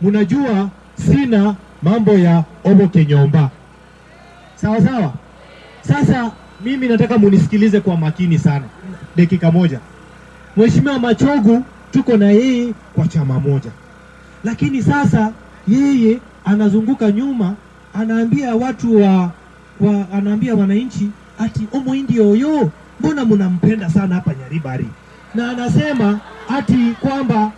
Mnajua sina mambo ya obo kenyomba, sawa sawa. Sasa mimi nataka munisikilize kwa makini sana, dakika moja. Mheshimiwa Machogu tuko na yeye kwa chama moja, lakini sasa yeye anazunguka nyuma, anaambia watu wa anaambia wananchi ati Omoindi oyo, mbona mnampenda sana hapa Nyaribari? Na anasema ati kwamba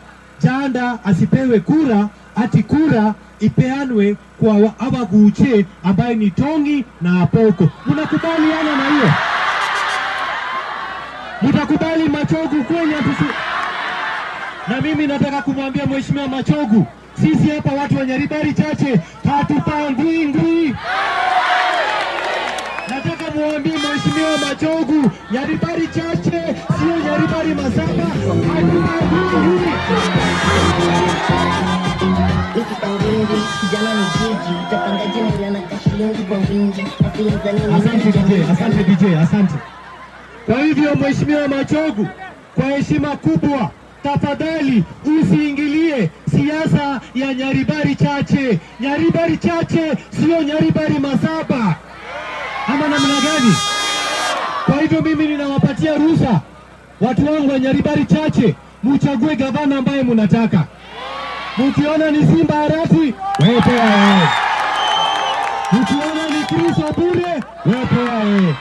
Janda asipewe kura, ati kura ipeanwe kwa Abaguche ambaye ni Tongi na Apoko. Mnakubaliana na hiyo? Mtakubali Machogu kweli atusu? Na mimi nataka kumwambia Mheshimiwa Machogu, sisi hapa watu wa Nyaribari Chache hatupangwi ngwi. Nataka muambie Mheshimiwa Machogu, Nyaribari Chache sio Nyaribari Masaba, hatupangwi ngwi. Ukipangwingwi kijana ni jiji, utapangaje mila na kashilingi kwa wingi na feelings za nini? Asante DJ, asante DJ, asante. Kwa hivyo Mheshimiwa Machogu, kwa heshima kubwa, tafadhali usiingilie siasa ya Nyaribari Chache. Nyaribari Chache sio Nyaribari Masaba, ama namna gani? Kwa hivyo mimi ninawapatia ruhusa watu wangu wa Nyaribari Chache, muchague gavana ambaye munataka. Mukiona ni Simba Arati, wepewa yeye. Mukiona ni Chris Obure, wepewa yeye.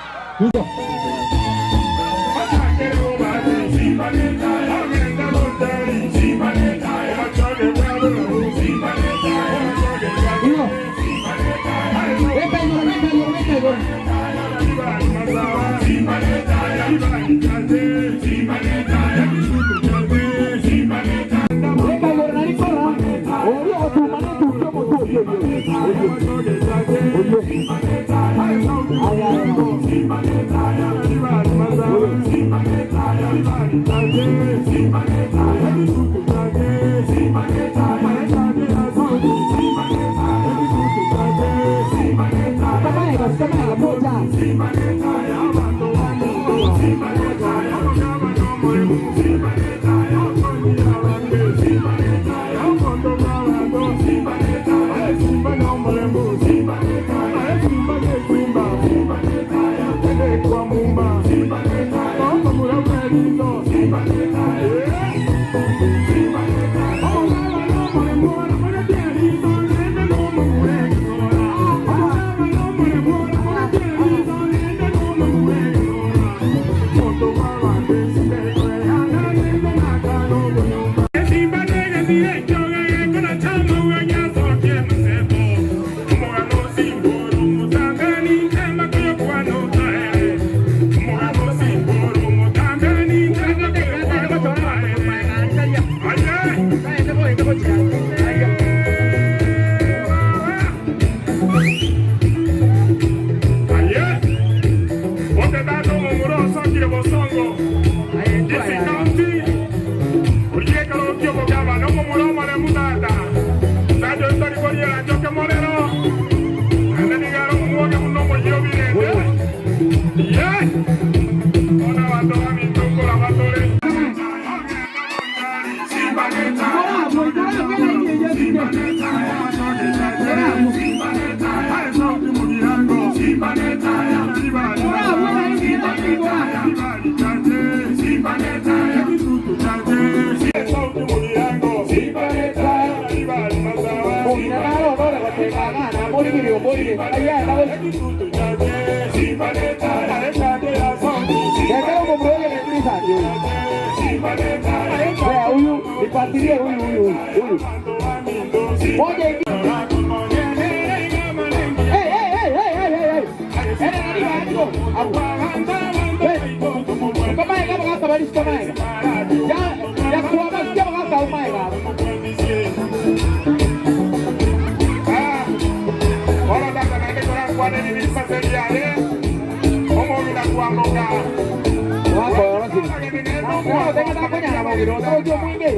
Huyu nifuatilie huyu huyu huyu. Moja hivi. Hey, hey, hey, hey, hey, hey, hey. Ene nani ba hapo? Kama kama kama bali kama ya ya kwa ma sikia kama kama mai ba. Ah. Ora data na ke tora kwa ni ni paseli ale. Omo mi la kwa ngoka. Wako wako. Wako tenga ta konya na bagiro. To jo mwingi.